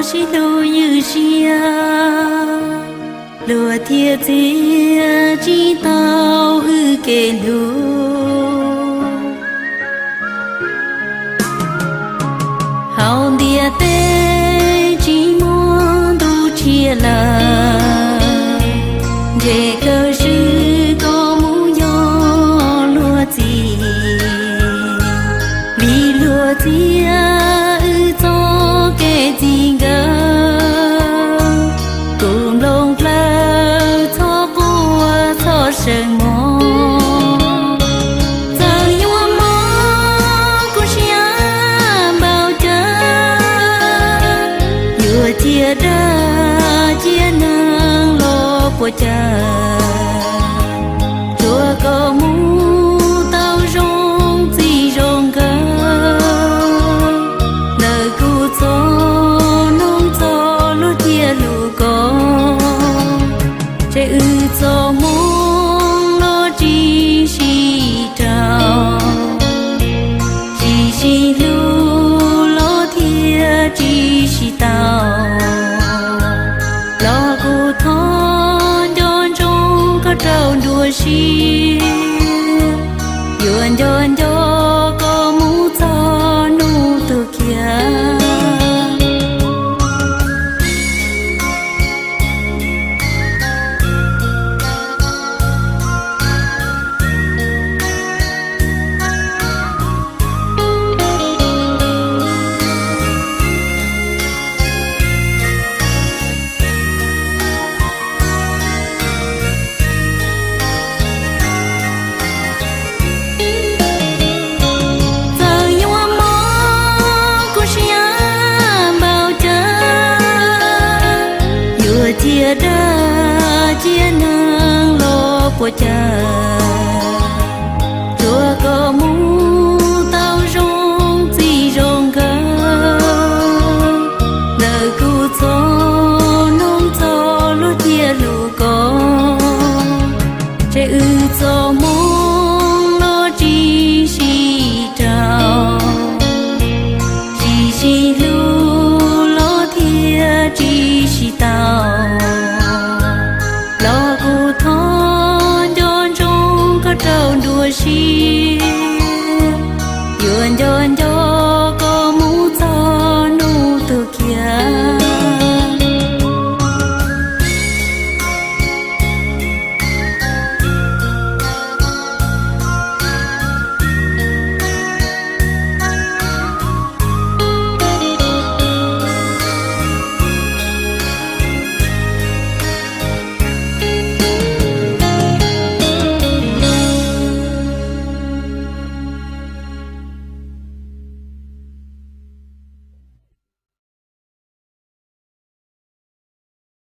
Sib hlub ywj siab, luag thiaj txiav tsis tau wb kev hlub. Hauv ntiaj teb tsis muaj ntuj tshiab lawm, ntshe kawg swb koj mus yog luag txiv. Vim luag txiav wb txoj kev txij nkawm, kuv nplooj plawv txhob quaj txhob seev mog. Txawm yuav mob kuv siab npaum cas, yuav ciaj dag cia neeg los puas cas, tsuav koj mus tau zoo txij zoo nkawm. Ntawm kuv txoj hmoov txoj hlub thiaj hlub koj, ces wb txoj hmoov los tsis sib raug, tsis sib hlub los thiaj tsis sib tau. Los kuv thov nco ntsoov koj rau nruab siab, yuav nco nco koj mus txog hnub tuag kiag. Txawm yuav mob kuv siab npaum cas, yuav ciaj dag cia neeg los puas cas,